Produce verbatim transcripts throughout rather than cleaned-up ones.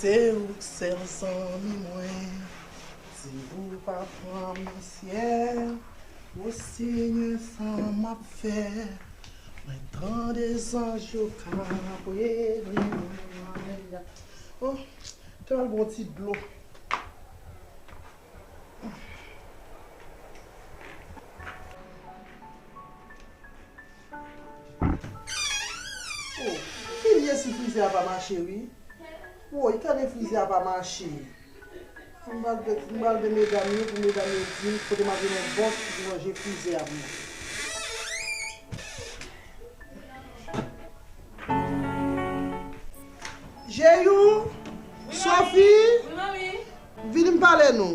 Se ou k sèl zanmi mwen. Si ou pa pran m nan syèl, o Senyè, sa m ap fè? Mwen tande zanj yo k ap rele mwen. Oh, te al bon ti dlo. Oh, ki lye si frizè a pa mache, wi. Woy, tande frizè a pa mache. M pral de, m pral de medam yo pou medam yo di m kote m ap jwenn yon bòs ki pou ranje frizè a pou mwen. Jeyou, Sofi, vini m pale nou.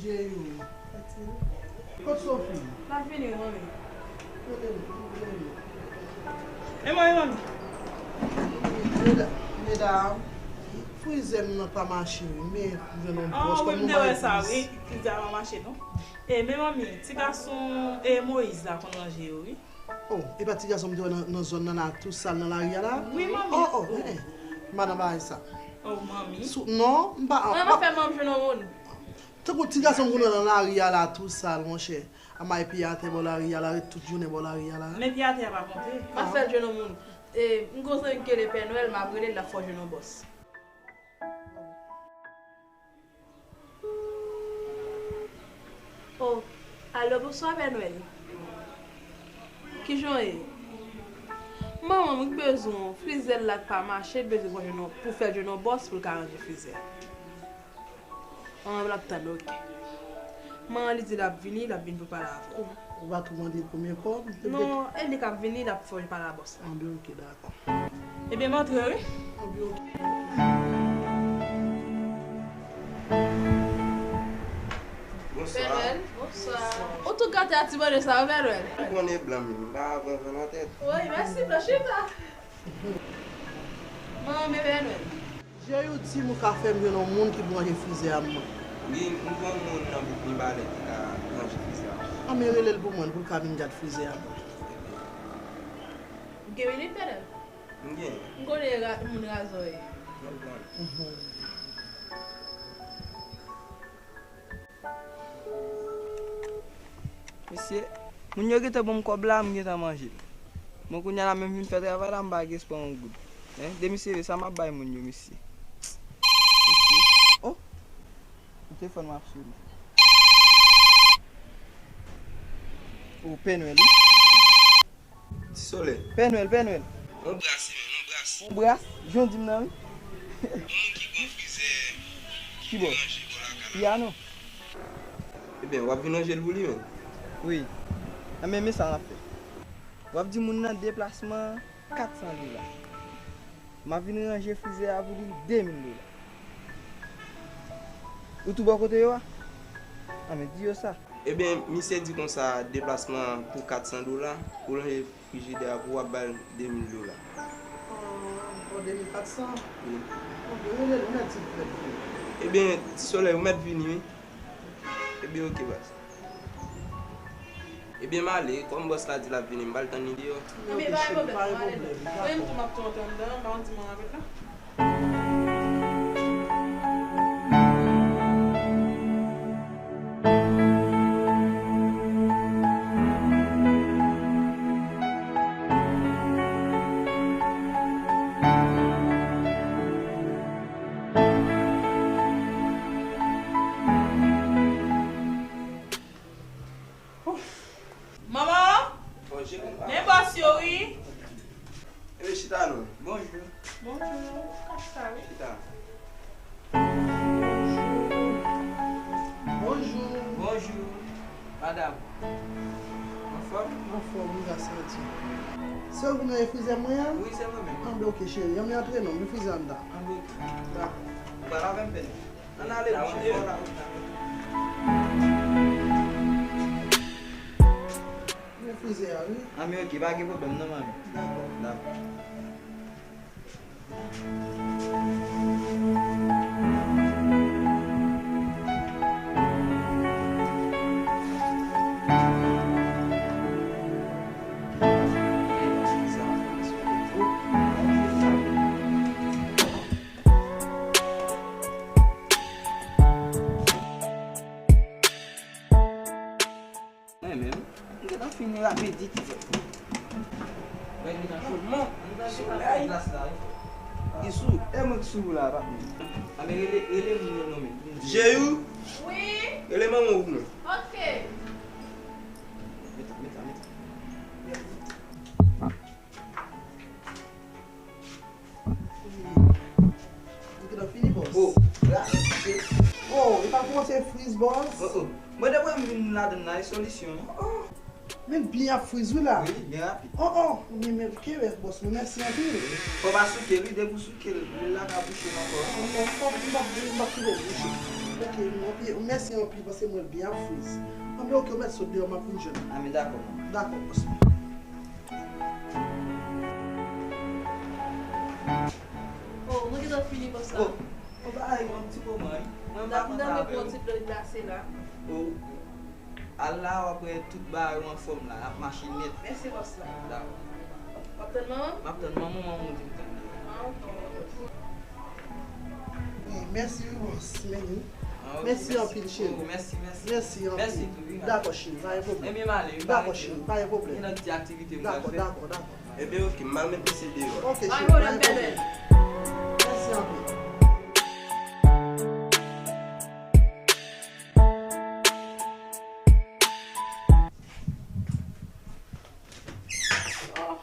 Jeyou. Kot Sofi? L ap vini, manmi. Kote l? Kote l? E manmi, manmi. Medam, medam, frizè m nan pa mache, wi, men jwenn yon bòs kòm nou bay plis. Frizè a pa mache, non. E, men manmi, ti gason, e, Moyiz la konn ranje yo, wi. Oh, e pa ti gason m te wè nan, nan zòn nan la, tou sal nan lari a la? Wi, manmi. Oh, oh, eh, eh. M pa nan bagay sa. Oh, manmi. Sou, non, m pa. Mwen, m ap fè manm jwenn yon moun. Tankou ti gason m konn wè nan lari a la, tou sal, monchè. A may pye atè bò lari a la, ret tout jounen bò lari a la. Men pye atè a pa konte. M ap fè l jwenn yon moun. E, m gon zanmi ki rele Pè Nwèl, m ap rele l, l ap fè w jwenn yon bòs. Oh, alo, bonswa, Pè Nwèl. Kijan w ye? Manman m bezwen w, frizè l la k pa mache, l bezwen pou jwenn yon, pou fè l jwenn yon bòs pou l ka ranje frizè a. Manman m l ap tann, oke. Manman li di l ap vini, l ap vin pou pale avè w. Ou pa tou mande l konbyen kòb? Non, e li k ap vini, l ap fè w pale a bòs la. Anben, oke, dakò. Ebyen, m antre, wi. Anben, oke. Bonswa. Pè Nwèl, bonswa. Ou tou gate a ti bonè sa yo, Pè Nwèl. Ou konnen blan m, m pa pran van nan tèt. Wi, mèsi, blan, chita. Manman, Pè Nwèl. Jeyou di m ou ka fè m jwenn yon moun ki pou ranje frizè a mwen. Wi, m gon moun nan bouk Mibalè ki ka ranje frizè a. Anben, rele l pou mwen, pou l ka vin gad frizè a mwen. Ou gen minit, Pè Nwèl? M gen. M konnen ra-, moun razò ye. M konprann. Mhm. Mesye, moun yo gentan ban m kòb la, m gentan manje l. Bon, kounye a la menm vin fè travay la, m pa gen espwa yon goud. Hein? De misye, sa m ap bay moun yo, mesye. Mesye. Oh! Yon telefòn m ap sone. Oh, Pè Nwèl, wi. Ti Solèy. Pè Nwèl, Pè Nwèl. On bras, wi, on bras. On bras? Jan w di m nan, wi. Yon moun ki gon frizè, ki pou ranje bò lakay la. Ki bò? Piyano. Ebyen, w ap vin ranje l pou li menm? Wi. Anben, men sa n ap fè. W ap di moun nan deplasman kat san dola. M ap vin ranje frizè a pou li de mil dola. Ou tou bò kote yo a? Anben, di yo sa. Ebyen, misye di konsa, deplasman pou kat san dola, pou l ranje frijidè a pou w ap ba l de mil dola. Oh, oh, de mil kat san? Wi. Anben, rele l, ou mèt silvouplè. Ebyen, Ti Solèy, ou mèt vini, wi. Ebyen, oke, baz. Ebyen, m ale, kòm bòs la di l ap vini, m pral tann li deyò. Anben, pa gen pwoblèm, m ale. Mwen menm tou, m ap tou antre anndan, m pa konn si mwen avèk la. Manman! Bonjou. Men bòs yo, wi. Ebyen, chita non. Bonjou. Bonjou. Chita. Bonjou. Bonjou. Madam. Anfòm? Anfòm, wi, gras a Dye. Se ou ki nan frizè mwen an? Wi, se mwen menm. Anben, oke, cheri. Anben, antre non, men frizè anndan. Anben, oke. Dakò. Ou pral avè m, Pè Nwèl? Ann ale, mwen fò la. Men Frizè a, wi. Anben, oke, pa gen pwoblèm non, manmi. Dakò. Dakò. Mwen menm, m gentan fini la, medite. Mwen vin an chofman. Solèy. Li sou, e mwen ki sou la, pa. A, men rele, rele moun yo non, men. Jeyou. Wi. Rele manman w pou mwen. Oke. Meta, meta, meta. Ou gentan fini, bòs? Oh, la, se. Oh, e pa kòmanse friz, bòs? Oh, oh. Mwen, depi m vin ladann la, e solisyon. Oh, oh. Men byen ap friz, wi, la. Wi, byen rapid. Oh, oh. Men, men, kenbe, bòs, men mèsi anpil. Fò pa souke l, wi, depi w souke l, lwil la ka bouche l ankò. Oh, non, m p ap, m p ap, m p ap kite l bouche. Oke, anpil, mèsi anpil, paske mwen byen ap friz. Anben, oke, ou mèt sot deyò, m ap vin jwenn ou. A, men dakò, manman. Dakò, bòs. Oh, nou gentan fini, bòs la. Oh, yon bagay, yon ti moman, wi. Mwen, m pa konn sa avè w. N ap pran ti dlo glase la. Oh, al la, w ap wè tout bagay yo anfòm la, n ap mache nèt. Mèsi, bòs la. Dakò. W ap tann manman? M ap tann manman, manman, ou di m tann li. Ah, oke. Wi, mèsi, wi, bòs. Men wi. Ah, ok, mèsi anpil, cheri. Oh, mèsi, mèsi. Mèsi anpil. Mèsi tou, wi, ma. Dakò, cheri, pa gen pwoblèm. Ebyen, m ale, wi, pa gen pwoblèm. Dakò, cheri, pa gen pwoblèm. Gen lòt ti aktivite m pral fè. Dakò, dakò, dakò. Ebyen, oke, m al met mesye deyò. Oke, cheri, pa gen pwoblèm. Mèsi anpil. Oh.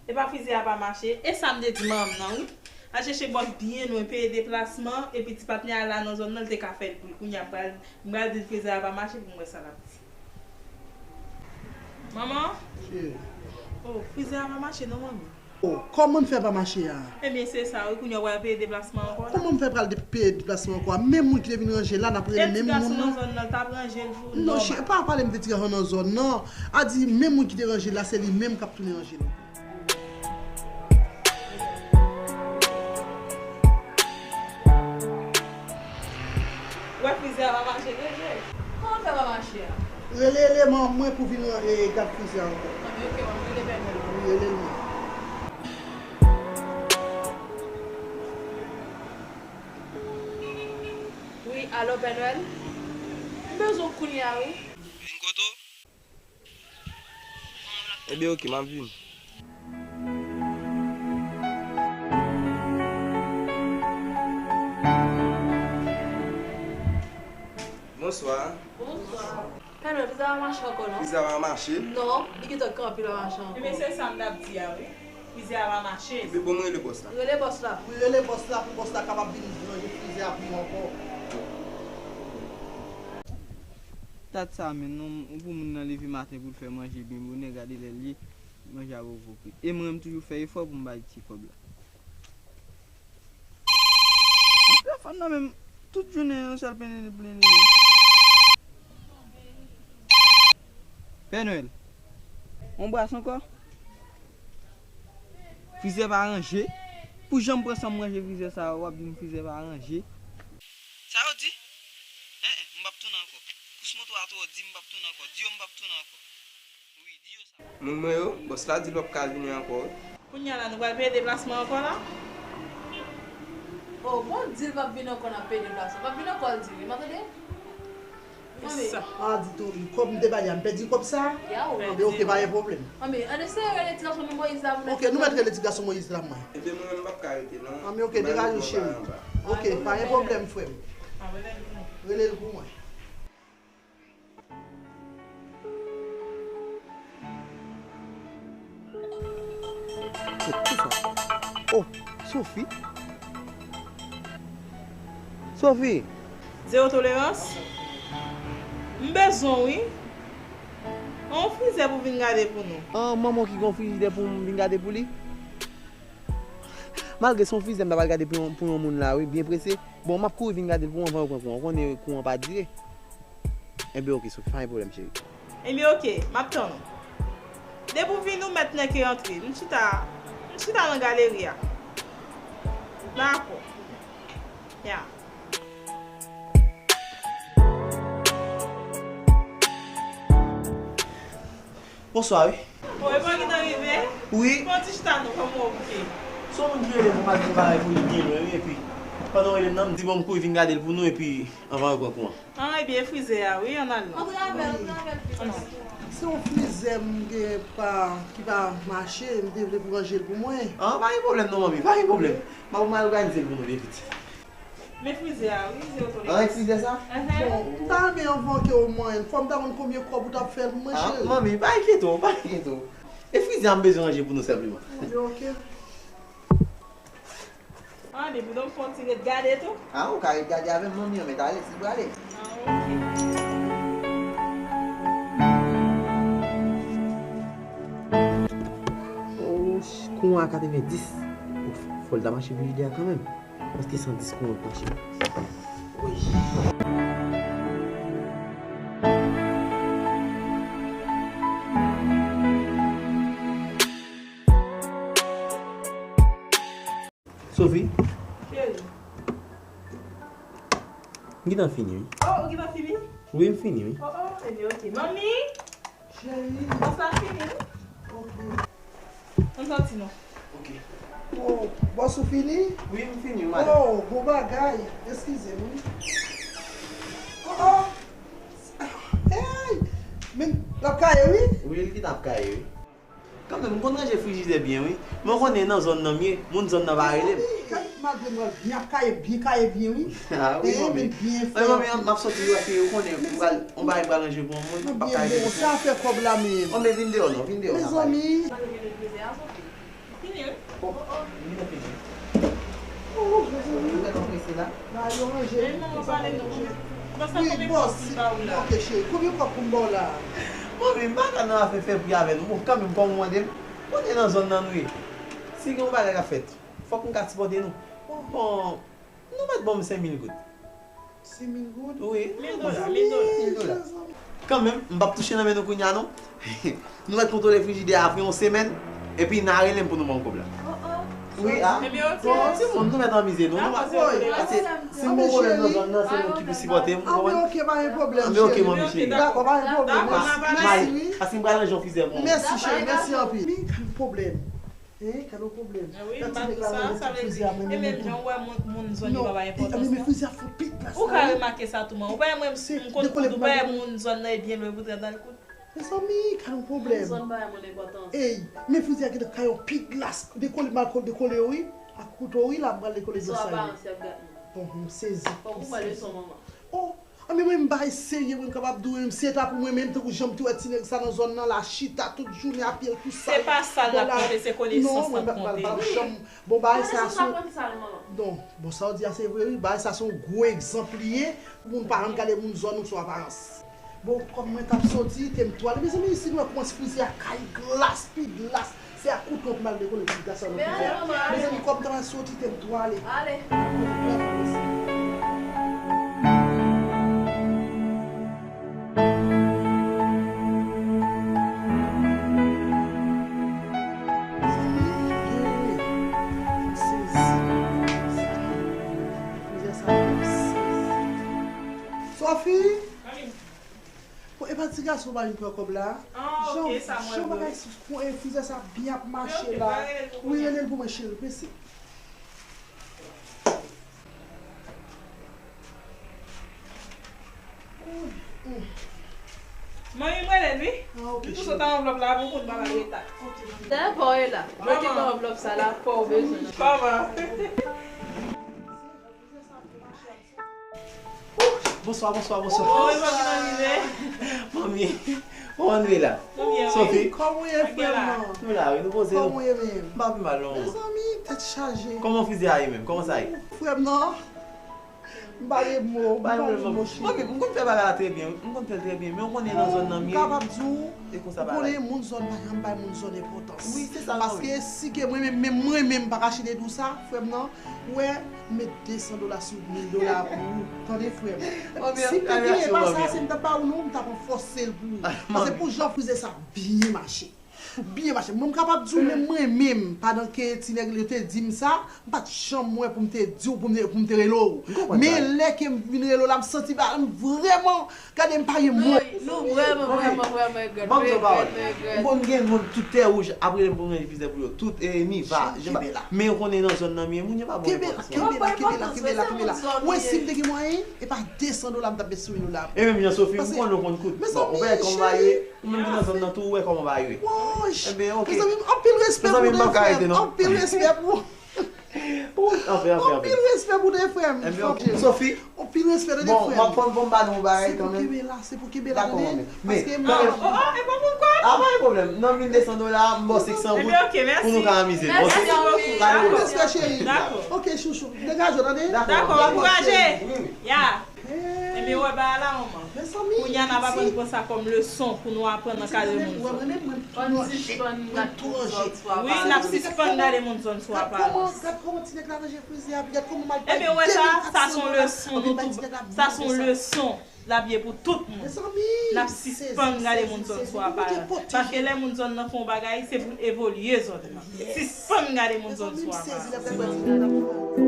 E pa frizè a pa mache. E sa m te di manman m nan, wi. Al chèche bòs byen lwen, peye deplasman, epi ti patnè a la nan zòn nan, l te ka fè l pou li. Kounye a, m pral, m pral di l frizè a pa mache pou m wè sa l ap di. Manman? Cheri. Oh, frizè a pa mache non, manmi. Oh, kòman l fè pa mache a? Ebyen, se sa, wi, kounye a w pral peye deplasman ankò la. Kòman m fè pral de-, peye deplasman ankò a? Menm moun ki te vin ranje la, n ap rele menm moun nan. E ti gason nan zòn nan, l t ap ranje l pou nòmal. Non, cheri, pa pale m de ti gason nan zòn nan. A di, menm moun ki te ranje la, se li menm k ap tounen ranje l ankò. Ou wè frizè a pa mache deja? Kòman fè pa mache a? Rele eleman mwen pou vin, e, gad frizè a ankò. Anben, oke, m ap rele Pè Nwèl. Wi, rele l mwen. Wi, alo, Pè Nwèl? M bezwen w kounye a, wi. Vin kote w? Ebyen, oke, m ap vini. Bonswa. Bonswa. Pè Nwèl, frizè a pa mache ankò, non? Frizè a pa mache? Non, li gentan kanpe, li pa mache ankò. Ebyen, se sa m t ap di a, wi. Frizè a pa mache. Ebyen, bon, m rele bòs la. Rele bòs la. Wi, rele bòs la pou bòs la kapab vin ranje frizè a pou mwen ankò. Gad sa, men, non, ou pou moun nan leve maten pou l fè manje byen bonè, gade lè l ye, manje a poko kwit. E mwen, m toujou fè efò pou m bay ti kòb la. Telefòn nan menm, tout jounen, yon sèl plenyen, plenyen. Pè Nwèl, on bras ankò? Frizè pa ranje? Pou jan m pran san m ranje frizè sa a, w ap di m frizè pa ranje? Sa yo di? En, en, m p ap tounen ankò. Kous moto a twò di, m p ap tounen ankò. Di yo m p ap tounen ankò. Wi, di yo sa. Moun mwen yo, bòs la di l p ap ka vini ankò, wi. Kounye a la, nou pral peye deplasman ankò la? Oh, bon, di l p ap vini ankò, n ap peye deplasman. P ap vini ankò, l di, wi, m ap tande. Anben. Sa. A, di tou, kòb m te ba li a, m pèdi kòb sa? Ya, ou. Anben, oke, pa gen pwoblèm. Anben, ann eseye rele ti gason Moyiz la pou nou. Oke, nou mèt rele ti gason Moyiz la, mwen. Ebyen, mwen menm, m p ap ka rete, non. Anben, oke, degaje w, cheri. Oke, pa gen pwoblèm, frè m. Rele l pou mwen. Oh, Sophie. Sophie. Zewo tolerans. M bezwen w, wi. On frizè pou vin gade pou nou. An, manman ki gon frijidè pou m vin gade pou li? Malgre se on frizè m ta pral gade pou yon, pou yon moun la, wi, byen prese. Bon, m ap kouri vin gade l pou anvan yo pran kouran. Ou konnen kouran pa dire. Enben, oke, Sophie, pa gen pwoblèm, cheri. Enben, oke, m ap tann ou. Depi w vini, ou mèt nèke antre. M chita, m chita nan galeri a. Dakò. Ya. Bonswa, wi. O, e pa gentan rive? Wi. Fè yon ti chita non, kòman w ye? Se yon moun ki rele m pou m al di yon bagay pou li byen lwen, wi, epi pandan w rele m nan, m di bon, m kouri vin gade l pou nou, epi anvan yo pran kou an. An, ebyen, frizè a, wi, ann al non. Antre avè l, antre avè l, frizè. Se yon frizè m gen pa, ki pa mache, m te vle pou ranje l pou mwen. An, pa gen pwoblèm non, manmi, pa gen pwoblèm. M ap, m al òganize l pou nou byen vit. Men frizè a, wi, zero tolérans. An, frizè sa? Bon, m ta renmen anvan ke w mwen, fò m ta konn konbyen kòb ou t ap fè l pou mwen, cheri. Manmi, pa enkyete w, pa enkyete w. E frizè a m bezwen ranje pou nou senpleman. Ebyen, oke. An, depi donk fò w ti ret gade tou. A, ou ka ret gade avè m, manmi, an, men talè, si prale. An, oke. O, ch-, kou a katreven dis. Fò l ta mache frijidè a kanmenm. Paske san dis kou an mache. Wi. Sophie. Cheri. M gentan fini, wi. O, ou gentan fini? Wi, m fini, wi. O, o, ebyen, oke. Manmi! Cheri. Bòs la fini, wi. Oke. Ann sòti non. Oke. O, bòs ou fini? Wi, m fini, madanm. O, bon bagay. Eskize m, wi. O, o. Hey! Men, l ap kaye, wi? Wi, l gentan ap kaye, wi. Kanmenm, m konn ranje frijidè byen, wi. Men w konnen nan zòn nan m ye, moun zòn nan pa rele m. Manmi, gad, malgre m wè l byen ap kaye, byen kaye byen, wi. A, wi, manmi. Byen fè. Wi, manmi, m ap sòti, wi, paske ou konnen, m pral, yon bagay m pral ranje pou yon moun, m p ap ka rete. Bon, sa fè kòb la menm. Bon, men vin deyò non, vin deyò non, mezanmi. Fini, wi. O, o, li nan fini. O, mezanmi. Ou tèlman prese la. Ba yo ranje. Men manman pale non. Bòs la konbyen kòb pou m ba ou la? Ok, cheri. Konbyen kòb pou m ba w la? Manmi, m pa ka nan afè fè pri avè nou. Bon, kanmenm, kòm ou mande m, kote nan zòn nan nou ye? Si gen yon bagay k ap fèt, fòk nou ka sipòte nou. Bon, nou mèt ban m senk mil goud. Senk mil goud? Wi. Mil dola, mil dola. Mil dola. Kanmenm, m p ap touche nan men nou kounye a non. Nou mèt kontwole frijidè a pou yon semèn, epi n a rele m pou nou ban m kòb la. O, o. Wi, a. Ebyen, ok. Bon, timoun, nou mèt anmize nou. Nou pa, dakò, se yon pwoblèm nan zòn nan, se nou ki pou sipòte m, ou konprann? A, wi, ok, pa gen pwoblèm, cheri. Ebyen, ok, manmi cheri. Dakò, pa gen pwoblèm. Dakò, mèsi, mèsi, wi. Paske m pral ranje yon frizè pou mwen. Mèsi, cheri, mèsi anpil. Wi, pa gen pwoblèm. Hein, gade yon pwoblèm. Wi, m pa di sa, sa vle di, e menm jan ou wè moun, moun zòn yo pa bay enpòtans non. Frizè a fè pit plas la, wi. Ou ka remake sa tou, man. Ou pa wè mwen, m konn koud, ou pa wè moun zòn nan e byen lwen pou trant koud. Mezanmi, gade yon pwoblèm. Moun zòn pa bay moun enpòtans. Ey, men frizè a gentan kay yon pit glas. Dekole m al dekole yo, wi. Ak kouto, wi, la m pral dekole glas sa yo. Bon, m sezi. Fòk ou pran leson, manman. Oh, anben mwen, m bay serye, mwen, m kapab di w, menm si se ta pou mwen menm, tankou jan m te wè ti nèg sa nan zòn nan la, chita tout jounen a pye l tou sal. Se pa sal l ap konte, se konesans l ap konte. Non, mwen, m pa, m pa janm, bon, bagay sa sou. Non, bon, sa w di a se vre, wi, bagay sa se yon gwo egzanp li ye, pou moun pa janm gade moun zòn ou sou aparans. Bon, kòm mwen t ap soti, te m twale, mezanmi, si nou wè kòman frizè a kay glas, pi glas. Se ak kouto pou m al dekole ti gason nan frizè a. Mezanmi, kòm m ta pral soti, te m twale. Ale. Mezanmi, m sezi. Frizè sa, m sezi. Sophie! Bon, epa ti gason pa vin pran kòb la? Ah, ok, sa mwen vre. Jan bagay sou kon, e, frizè sa byen ap mache la. Wi, rele l pou mwen, cheri, prese. Manmi, m rele l, wi. Ah, ok, cheri. Li pou sot anvlòp la pou konn pa mal reta. Dayè, pa w la. Mwen ki gen anvlòp sa la, pa w bezwen. Kòman? Bonswa, bonswa, bonswa. Oh, e pa ki nan rive. Manmi, kòman nou ye la? Nou byen, wi. Sophie. Kòman w ye, frè m nan? Nou la, wi, nou poze nou. Kòman w ye menm? M pa pi mal, non. Mezanmi, tèt chaje. Kòman frizè a ye menm? Kòman sa ye? Frè m nan, m pa gen mo, m pa gen mo, cheri. Manmi, m konn fè bagay la trè byen, wi. M konn fè l trè byen, men w konnen nan zòn nan m ye. Bon, m kapab di w, ou konnen moun zòn pa janm bay moun zòn enpòtans. Wi, se sa, manmi. Paske si ke mwen menm, menm mwen menm, m pa ka chite di w sa, frè m nan, ou wè, m met de san dola sou mil dola pou ou. Tande, frè m. Si m te genyen pa sa, se m t ap ba ou non, m t ap ranfòse l pou ou. Paske pou jan frizè sa byen mache. Byen mache. Mwen, m kapab di w, menm mwen menm, pandan ke ti nèg yo te di m sa, m pa t janm wè pou m te di w, pou m te, pou m te rele w. Men lè ke m vin rele w la, m santi ba, m vrèman, gade, m pa gen mo. Nou vrèman, vrèman, vrèman regrèt. Ban m di w yon pawòl. M konn gen moun tout Tè Wouj ap rele m pou m ranje fizè pou yo. Tout, e, Niva, Jenba. Men ou konnen nan zòn nan m ye, moun yo pa bon enpòtans. Kenbe la, kenbe la, kenbe la, kenbe la, kenbe la. Mwen, si m te gen mwayen, e pa de san dola m t ap met sou Inola. E menm jan Sophie, m konnen ou konn kout. Bon, ou wè kòman bagay yo ye? Ou menm ki nan zòn nan tou, ou wè kòman bagay yo ye. Woy! Ebyen, ok. Mezanmi, anpil respè pou ou, frè m. Anpil respè pou ou. Anfen, anfen, anfen. Anpil respè pou ou, frè m. Ebyen, ok. Sophie. Anpil respè, tande, frè m. Bon, m ap fon, fon ba nou yon bagay kanmenm. Se pou kenbe la, se pou kenbe la, tande. Paske m... Oh, oh, e pa pou m kwè. Ah, pa gen pwoblèm. Nan mil de san dola, m ba w senk san goud pou nou ka anmize n. Mèsi bokou. Anpil respè, cheri. Dakò. Ok, chouchou. Degaje w, tande. Dakò, ankouraje. Ya. Ebyen, wè bagay la, manman. Kounye a, n ap aprann pran sa kòm leson pou nou aprann ankadre moun sa. Wi, n ap sispann gade moun zòn sou aparans. Ebyen, wè sa, sa se yon leson nou tou, sa se yon leson l ap ye pou tout moun. N ap sispann gade moun zòn sou aparans. Paske lè moun zòn nan fè yon bagay, se pou l evolye zòn nan. Sispann gade moun zòn sou aparans.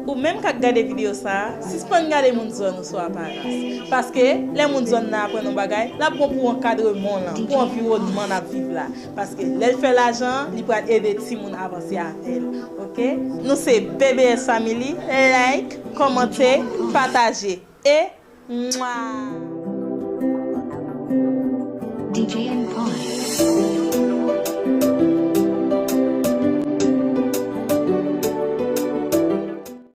Ou menm k ap gade videyo sa a, sispann gade moun zòn ou sou aparans. Paske, lè moun zòn nan aprann yon bagay, l ap bon pou ankadreman w lan, pou anviwònman n ap viv la. Paske, lè l fè lajan an, li pral ede timoun avanse avè l. Oke? Nou se B B S Family, like, kòmante, pataje. E, mwa!